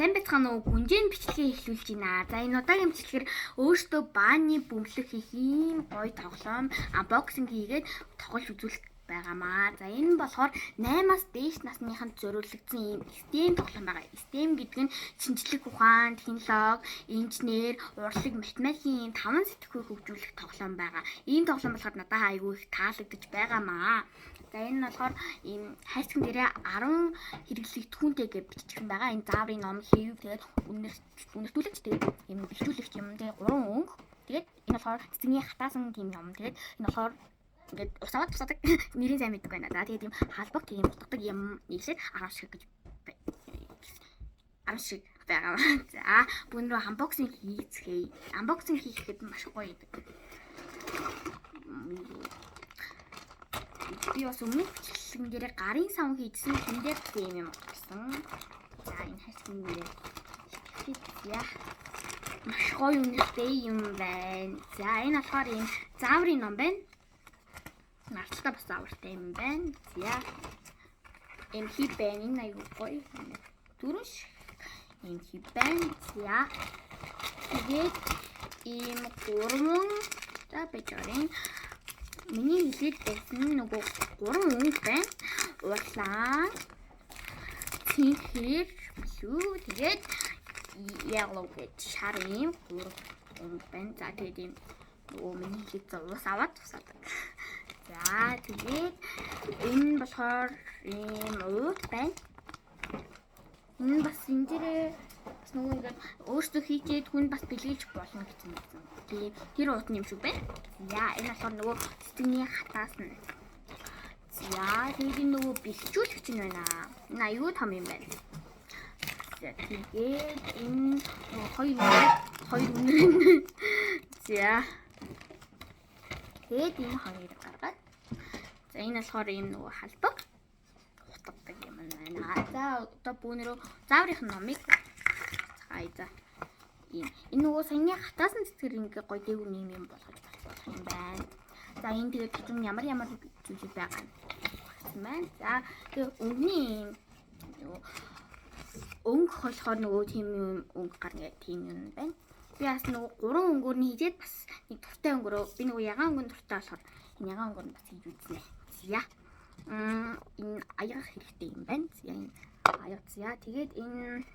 Сайн байцгаана уу? Гүнжээний бичлэгээ эхлүүлж байна. За, энэ удаагийн бичлэгээр өөртөө бааны бөмбөлөг хийх ийм гоё тоглоом unboxing хийгээд тоглож үзүүлэх байгаамаа. За, энэ нь болохоор 8-аас дээш насныханд зориулагдсан ийм STEM тоглоом байгаа. STEM гэдэг нь шинжлэх ухаан, технологи, инженер, урлаг, математикийн ийм таван сэтгхүй хөгжүүлэх тоглоом байгаа. Ийм тоглоом болохоор надад айгүй их таалагдж байгаамаа. За, энэ нь болохоор ийм хайрцаган дээрээ 10 хэрэглэгдэхүүнтэй гэж бичсэн байгаа. Энэ зааврын ном, хэв, тэгээд үнэртүүлэгч, тэгээд ийм бэлчүүлэгч юм. Тэгээд гурван өнгө. Тэгээд энэ болохоор цэцэгний хатаасан тийм юм. Тэгээд энэ болохоор ингээд ус аваад тусаадаг. Нэрийн сайн мэддэг байна. За, тэгээд ийм халбаг, тийм утгадаг юм нийлээд 10 шиг гэж 10 шиг байгаа. За, бүгд рүү unboxing хийцгээе. Unboxing хийхэд маш гоё гэдэг. Би бас өмнөх бичлэгэн дээр гарын сав хийдсэн, тэн дээр тийм юм авсан. За, энэ хайрцагын дээр яа маш гоё үнэртэй юм байна. За, энэ болохоор ийм зааврын ном байна. Нарталтай бас заавартай юм байна. За, ийм хип байна. Энэ айгуу гоё. Дөрөв шиг ийм хип байна. За, тэгээд ийм гурван, за, бэж орын миний хэлээд байсан нөгөө гурван өнгө байна. Улаан, цэнхэр, blue, тэгээд yellow гэж шар ийм гурван өнгө байна. За, тэгээд ийм нөгөө миний хэлээд ус аваад тусаадаг. За, тэгээд энэ болохоор ийм уут байна. Энэ бас энэ дээрээ бас нөгөө ингээд өөртөө хийчээд хүн бас бэлгэлж болно гэсэн юм. Тийм, тэр уут юм шиг байна. За, энэ болохоор нөгөө цэцэгний хатаас нь. За, тэгээд энэ нөгөө бэлчүүлэгч нь байна. Энэ аюу том юм байна. За, тэгээд энэ хоёр хоёр үнэр. За. Тэгээд энэ хоёрыг гаргаад. За, энэ болохоор ийм нөгөө халбаг хутгадаг юм байна. За, одоо бүүнөрөө зааврын номыг цаая, за. Ийм энэ нөгөө саяны хатаасан цэцгэр ингээ гоё дээгүүр юм юм болгож болох юм байна. За, энэ тэгээд төчөн ямар ямар зүйлүүд байгаа юм байна. За, тэгээ өнгөний ийм нөгөө өнгө холихоор нөгөө тийм юм өнгө гарна гэх тийм юм байна. Би бас нөгөө гурван өнгөөр нь хийгээд бас нэг дуртай өнгөрөө, би нөгөө ягаан өнгөнд дуртай болохоор энэ ягаан өнгөөр нь бас хийж үзнэ. За. Энэ аягах хэрэгтэй юм байна. За, энэ аяга. За, тэгээд энэ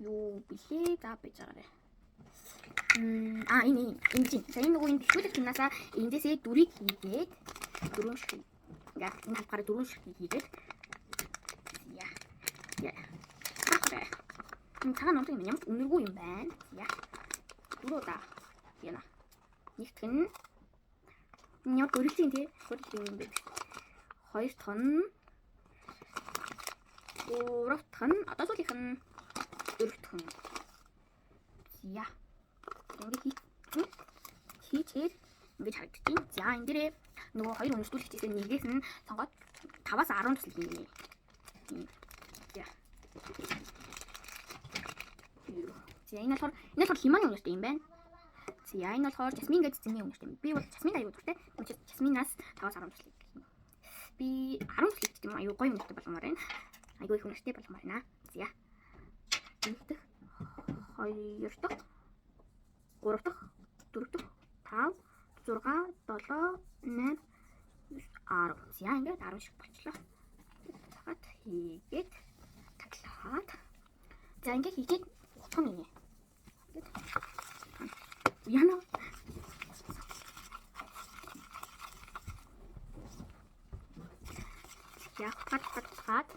юу билээ? За, биж байгаарэ. А, энэ энэ чинь. За, энэ нөгөө энэ бэлчүүлэх юмнасаа эндээсээ дүрийг хийгээд дөрвөн шиг. Ингээ энэ талбараа дөрвөн шиг хийгээд. Я. Я. Энэ цагаан номтой юм, ямар ч үнэргүй юм байна. Я. Дөрөв удаа. Яна. Нэгтгэх нь ямар гөрөлцийн тий. Гөрөл юм бэ. Хоёр дахь нь, гурав дахь нь, одоо сүүлийнх нь дөрөв дахь нь. За. Ингээ хийчээр ингэж харагдчих. За, энэ дээрээ нөгөө хоёр үнэртүүлэгчээсээ нэгээс нь сонгоод 5-аас 10 туслах юм нэ. За. За, энэ болохоор лимоны үнэртэй юм байна. За, энэ болохоор жасмин гэж цэцэгний үнэртэй юм. Би бол жасмин аюу дуртай. Учраас жасминаас 5-аас 10 туслах. Би 10 туслах гэдэг юм, аюу гоё үнэртэй болгомоор байна. Аюу их үнэртэй болгомоор байна. За. Нэг дэх, хоёр дахь, гурав дахь, дөрөв дэх, 5, 6, 7, 8, 10. За, ингээд 10 шиг болчлоо. Цагаад хийгээд таглаад. За, ингээд хийгээд утга нь. Ингээд яна. Я хат хат хат.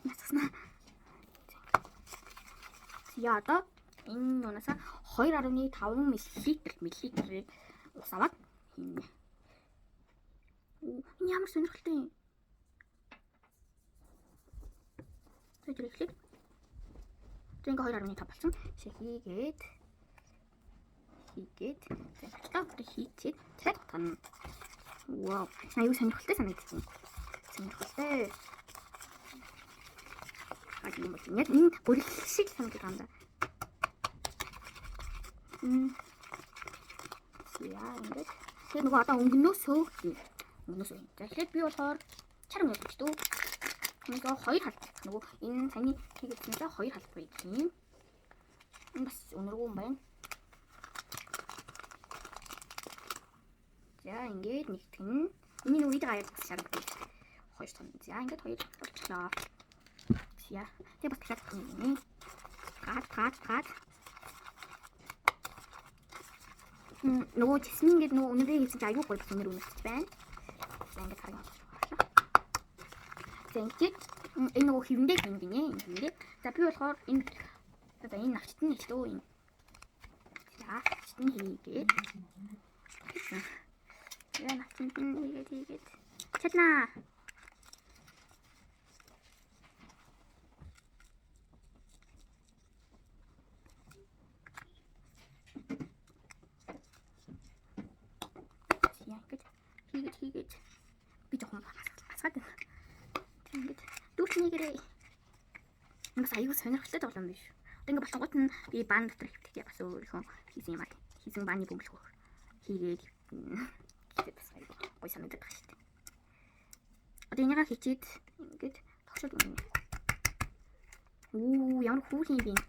Яцсна. Я одоо энэ юунасаа 2.5 мл ус аваад хийнэ. Энэ ямар сонирхолтой юм. За, тэр эхлээд. За, ингээ 2.5 болсон. Шээ хийгээд хийгээд, за, болчлоо. Одоо хийчихэд дахиад тон. Вау. Аюу сонирхолтой санагдчихэв. Сонирхолтой. А, юм бол яг энэ бүрэл шиг санагдаж байгаа юм да. За, ингээд. Тэгээд нөгөө одоо өнгөнөөсөө хий. Өнгөнөөсөө хий. За, эхлээд би болохоор чар өнгө гэж дүү. Нэг хоёр хар. Нөгөө энэ саяны хийгээдсэнтэй хоёр халбар юм. Энэ бас үнэргүй юм байна. За ингээд нэгтгэн. Миний нөгөө идэг аяг бас шардаг. Хоёр тон. За ингээд хоёр болчихлоо. За. Тэгээ бас дахиад гад гад гад. Нөгөө жасмин гэдэг нөгөө үнэрээ хийсэн чинь аюу гоё бас үнэр үнэрч байна. За ингээд харин. За ингээд энэ нөгөө хэвэндээ хийнэ гинэ. Энэ хэвэндээ. За би болохоор энэ за энэ навчт нь хэлтөө энэ. За навчт нь хийгээд. За навчт нь хийгээд хийгээд. Чаднаа. За ингээд хийгээд хийгээд би жоохон асгаад байна. Ингээд дүүчнийгэрээ. Энэ бас аюу сонирхолтой тоглоом биш. Одоо ингээд болонгууд нь би бан дотор хэвтэх бас өөрийнхөө хийсэн юм аа. Хийсэн баны бөмбөлгөө хийгээд хэвтэх бас аюу гоё санагдаад байгаа шүү дээ. Одоо энийгээ хичээд ингээд тогшоод өгнө. Үу ямар хүүхэн юм бэ?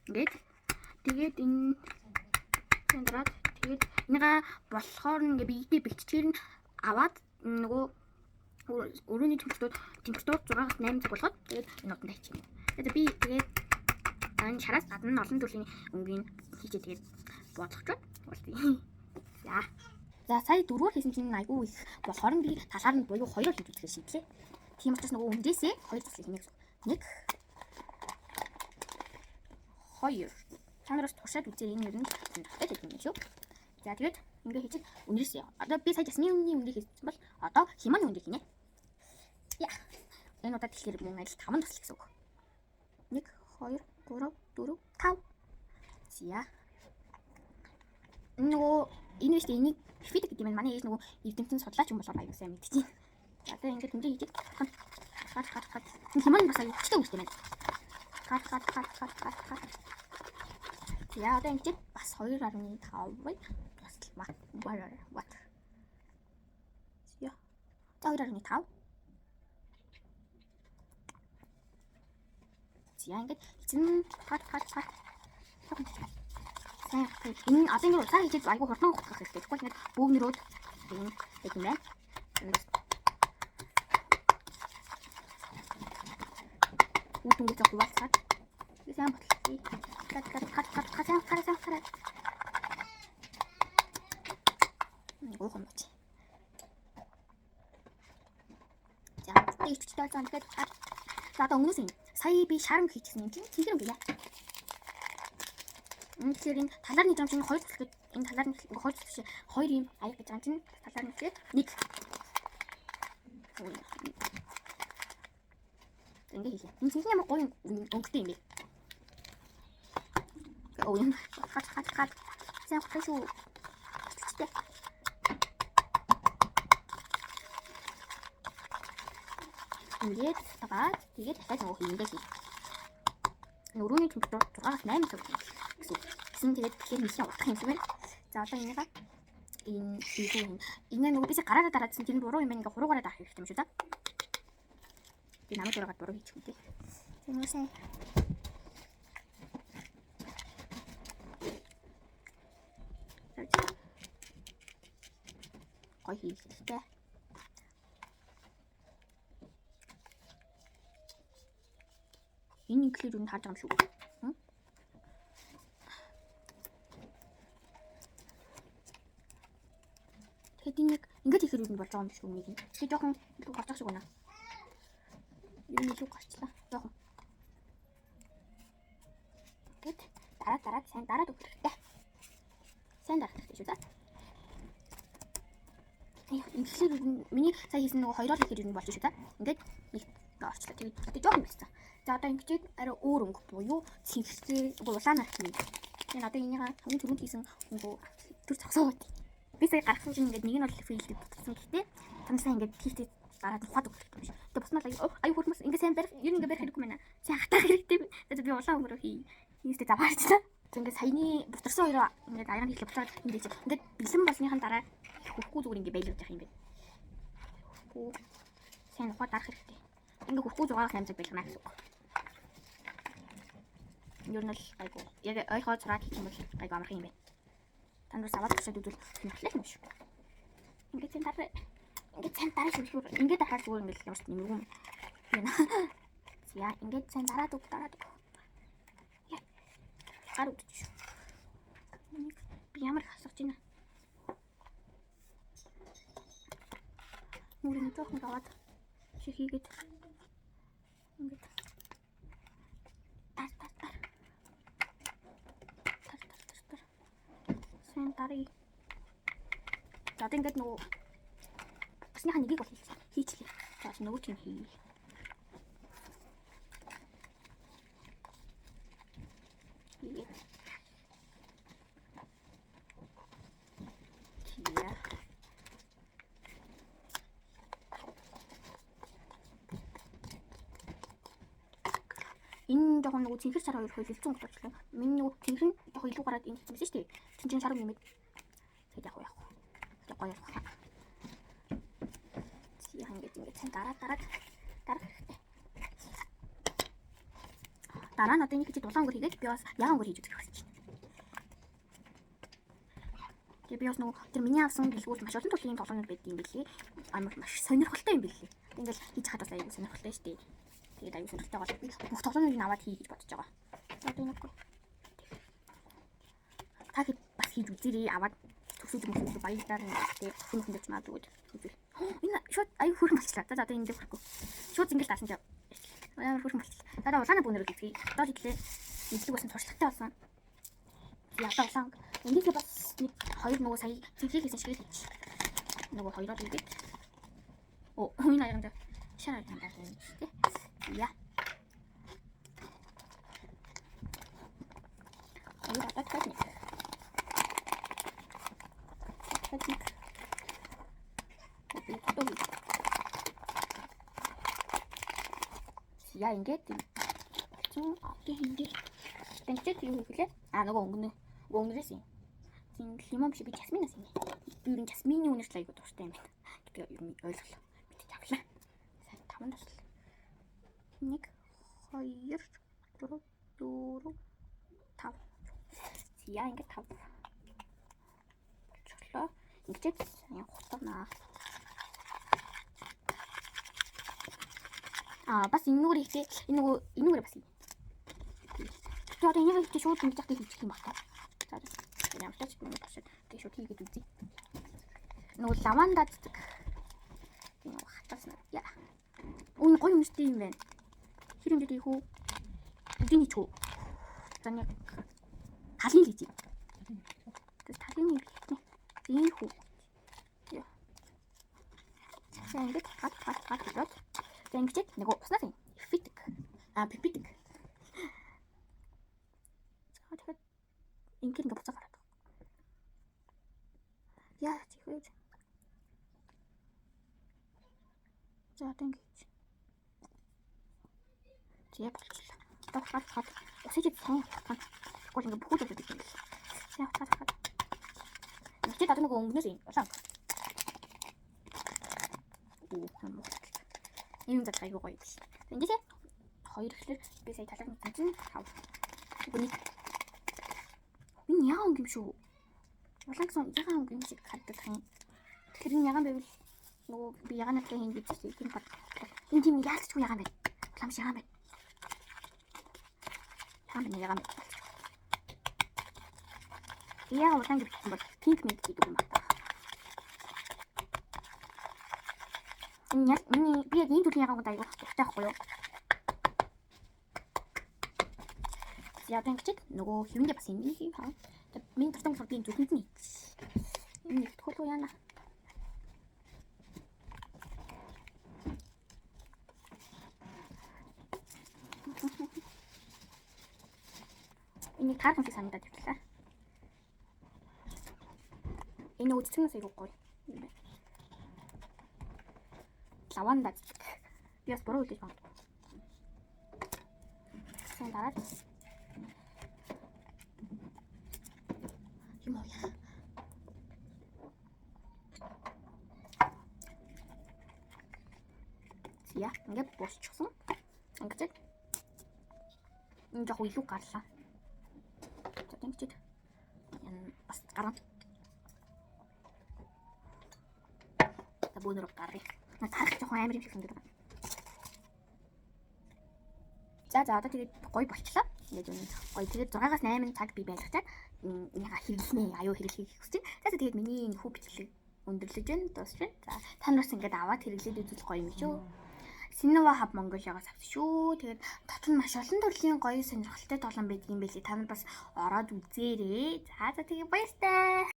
Ингээд тэгээд энэ дараад тэгээд энийгээ болохоор ингээ биедээ бэлтжгээр нь аваад нөгөө өрөөний температур 6-аас 8 цаг болгоод тэгээд энэ уданд хийчих юм. Тэгээд би тэгээд энэ шараас гадна олон төрлийн өнгийн хийчээ тэгээд бодлогочод уулзъя. За. За сая дөрвөөр хийсэн чинь айгүй их болохоор нь би талаар нь буюу хоёроор хийж үзэхээр шийдлээ. Тийм учраас нөгөө үндээсээ хоёр туслах хийнэ гэсэн. 1 2. Та нараас туршаад үзээ энэ ер нь сонирхолтой гэдэг юм шүү. За тэгээд ингээ хийчих үнэрээс. Одоо би сая жасмины үнэрийг хийсэн бол одоо химаны үнэрийг хийнэ. Яа. Энэ удаад тэгэхээр мөн адил 5 туслах гэсэн үг. 1 2 3 4 5. За. Нөгөө энэ биш энийг фид гэдэг юм. Манай ээж нөгөө эрдэмтэн судлаач юм болохоор аюу сайн мэдчихээн. За одоо ингээд хэмжээ хийгээд гад гад гад. Энэ химан бас аюу хүчтэй үнэртэй байна. Гад гад гад гад гад гад. За одоо ингээд бас 2.5 туслах. What? За. 2.5. За ингээд эзэн гад гад гад. Сайн. Энэ одоо ингээд усаа хийгээд айгүй хурдан ухах хэрэгтэй. Тэгвэл ингээд бөөгнөрөөд энэ яг юм байна. Үт өнгөцөө хуваалцаад сайн ботлоо. Гад гад гад гад гад сайн хараа сайн хараа. Уух юм чи. За, ичтэй болсон. Тэгэхээр за одоо өмнөөс юм. Сая би шар өнгө хийчихсэн юм чинь цэнхэр өнгө яа. Тэгэхээр энэ талаар нэг юм чинь хоёр туслах энэ талаар нэг хоёр туслах хоёр юм аяг гэж байгаа юм чинь талаар нэг нэг. Ингээ хийлээ. Энэ цэнхэр ямар гоё өнгөтэй юм бэ? Оо юм. Хат хат хат. Сайн хатсан шүү. Туслахтай. Ингээд тагаад тэгээд дахиад нөгөө хийндээ хий. Өрөөний температур 6-аас 8 цаг гэсэн үг. Гэсэн тэгээд тэгэхээр нэлээд утах юм шиг байна. За одоо энийгээ энэ илүү юм. Энэ нөгөө бисээ гараараа дараадсан тэр нь буруу юм байна. Ингээ хуруугаараа дарах хэрэгтэй юм шүү за. Би намайг дураагаад буруу хийчих юм тий. За нөгөө сайн. Гой хийх хэрэгтэй. Энэ инглээр юу харж байгаа юм шүү. Тэгэхээр энэ яг ингэж ихээр юу болж байгаа юм биш үү нэг юм. Тэгэхээр жоохон илүү гарч байгаа шиг байна. Юу нэг илүү гарчлаа. Жоохон. Тэгэд дараа дараад сайн дараад өгөх хэрэгтэй. Сайн дарах хэрэгтэй шүү за. Инглээр миний сая хийсэн нөгөө хоёроор ихээр юу болж шүү за. Ингээд нэг орчлоо. Тэгээд жоохон болсон. За одоо ингэчээд арай өөр өнгө буюу цэнхэртэй улаанаар хийнэ. Энэ одоо энийгээ хамгийн түрүүнд хийсэн өнгө төр зогсоогоод. Би сая гаргасан чинь ингээд нэг нь бол фейлд дутсан. Гэхдээ там сайн ингээд хийхдээ дараад ухаад өгөх хэрэгтэй юм шиг. Тэгээ бус нь аюу хөрмөс ингээд сайн барих ер нь ингээд барих хэрэггүй мэнэ. Сайн хатаах хэрэгтэй. Тэгээ би улаан өнгөрөө хий. Хийстэй заваарчлаа. Тэг ингээд саяны бутарсан хоёроо ингээд аягаан хийлээ буцаад ингээд ингээд бэлэн болсныхан дараа хөрөхгүй зүгээр ингээд байлгаж явах юм байна. Хөрөхгүй сайн ухаад дарах хэрэгтэй. Ингээ хүрхгүй 6-аас 8 цаг бэлгэнэ гэсэн үг. Ер нь л гайгүй. Яг ойлгоод сураад хийх юм бол гайгүй амархан юм байна. Та нар аваад туршаад үзвэл сонирхолтой юм шүү. Ингээд сайн дараа ингээд сайн дараа шүлхүүр ингээд дарахаар зүгээр ингээд ямар ч нэмэргүй юм. За ингээд сайн дараад үг дараад үг. Гар үдчих шүү. Энийг би ямар их асгаж байна. Нүрийн жоохон аваад шиг хийгээд ингээд тар тар тар тар тар тар тар сайн даръя. За одоо ингээд нөгөө усныхаа нэгийг бол хийчлээ. За нөгөө чинь хийе. Хийгээд. Хийе. Энэ жоохон нөгөө цэнхэр сар хоёр холилцсон болчихлоо. Миний нөгөө цэнхэр нь жоохон илүү гараад ингэ хийсэн шүү дээ. Тин чин сар нэмээд тэгээд яг яах вэ? Тэгээд гоё болох. Зя ингээд ингээд сайн дараад дараад дарах хэрэгтэй. Дараа нь одоо энийг чи дулаан өнгөр хийгээд би бас ягаан өнгөр хийж үзэх хүсэж байна. Тэгээ би бас нөгөө тэр миний авсан дэлгүүрт маш олон төрлийн тоглоомнууд байдаг юм билээ. Амар маш сонирхолтой юм билээ. Ингээл хийж хахад бас аюу сонирхолтой шүү дээ. Тэгээд аюу сонирхолтой бол би бүх тоглоомыг нь аваад хий гэж бодож байгаа. Одоо энэ үгүй. Та хэд бас хийж үзээрэй аваад төсөөд мөсөөд баялаар нь тэг хүн хүн ч магадгүй үзвэл. Энэ шууд аюу хөөрхөн болчихлаа. За одоо энэ дээр хүрхгүй. Шууд зингэл даасан чи амар хөөрхөн болчихлаа. За одоо улаана бүүнээр үзье. Одоо хэдлээ мэдлэг болсон туршлагатай болсон. За одоо улаан эндээсээ бас нэг хоёр нөгөө сая цэнхрийг хийсэн шиг л хийж. Нөгөө хоёроор хийгээд. Оо энэ аягаан дээр шар аягаан дээр юм шүү дээ. Я. Хоёр одоо дахиад нэг. Дахиад нэг. Би одоо хий. Я ингээд чинь одоо энэ дээр тэнцээд юу хийлээ? А нөгөө өнгөнө. Өнгөнөөс юм. Тийм лимон биш би жасминаас юм. Би ер нь жасмины үнэрт айгуу дуртай юм байна. Гэдгээ ер нь ойлголоо. Мэдээж авлаа. Сайн таван туслаа. 1 2 3 4 5. За ингээд 5. Болчихлоо. Ингээд сайн хутгана. А бас энэ нүгэр ихтэй энэ нөгөө энэ нүгэр бас. Тэгээ одоо энийг ихтэй шууд ингэж яхад хийчих юм баг та. За ямар ч юм туршаад тэг шууд хийгээд үзье. Нөгөө лаванда цэцэг. Тийм хатаснаа. Яа. Үн гоё юмштай юм байна. Хэр хэмжээтэй их үү? Бүгдийг хийчих үү? За нэг талын хийчих. Тэгээ талын нэг хийчих. Энэ хүү. Яа. За ингэж гад гад гад гэдэг. За ингэж нөгөө уснаас юм. Эффект. А пипитик. За тэгэхээр ингэ ингэ буцаа гараад. Яа тийхээ. За одоо ингэж. За болчихлоо. Одоо хат хат. Усыг сайн хатгана. Тэгвэл ингэ бүхэл болоод юм бэл. Сайн хат хат. Ингэж одоо нөгөө өнгөнөөс юм. Улаан. Оо юм. Энэ зал айгуу гоё биш. Ингэж хоёр ихлээр би сая талаар мэдсэн чинь 5. Үгүй нэг. Энэ ягаан өнгө юм шүү. Улаан гэсэн ягаан өнгө юм шиг харагдах юм. Тэгэхээр энэ ягаан байвал нөгөө би ягаан надтай хин гэж байна. Тийм бод. Энэ тийм яалтчгүй ягаан байна. Улаан биш ягаан байна. Ягаан байна ягаан байна. Яагаад улаан гэж бичсэн бол pink mint гэдэг юм байна. Энэ яг миний би яг ийм төрлийн ягаан айгуу дуртай байхгүй юу? За одоо ингэж нөгөө хэвэндээ бас энэ хийх хаа. Миний дуртай болохоор би энэ зүрхэнд нь хийчих. Энэ их тохиолгүй яана. Энийг таархан шиг санагдаад явчлаа. Энэ үдцгнээс айгуу гоё юм байна. Лаванда цэцэг. Би бас буруу хэлж магадгүй. Сайн дараад. Юм уу яа. Зя. Ингээд дуусчихсан. Ингээд энэ жоох илүү гарлаа. За, ингэж энэ бас гарна. За, бөөнөрөө гаргая. Тарах жоохон амар юм шиг санагдаад байна. За, одоо тэгээд гоё болчлоо. Ингээд юм гоё. Тэгээд 6-аас 8 цаг би байлгачаад энийга хэрэглэнэ. Аюу хэрэглэхийг хүсэж байна. За, тэгээд миний энэ хүү бичлэг өндөрлөж байна. Дуусч байна. За, та нар бас ингээд аваад хэрэглээд үзвэл гоё юм шүү. Синова Hub Mongolia-гаас авсан шүү. Тэгээд дотор нь маш олон төрлийн гоё сонирхолтой тоглоом байдаг юм байлээ. Та нар бас ороод үзээрэй. За, тэгээд баяртай.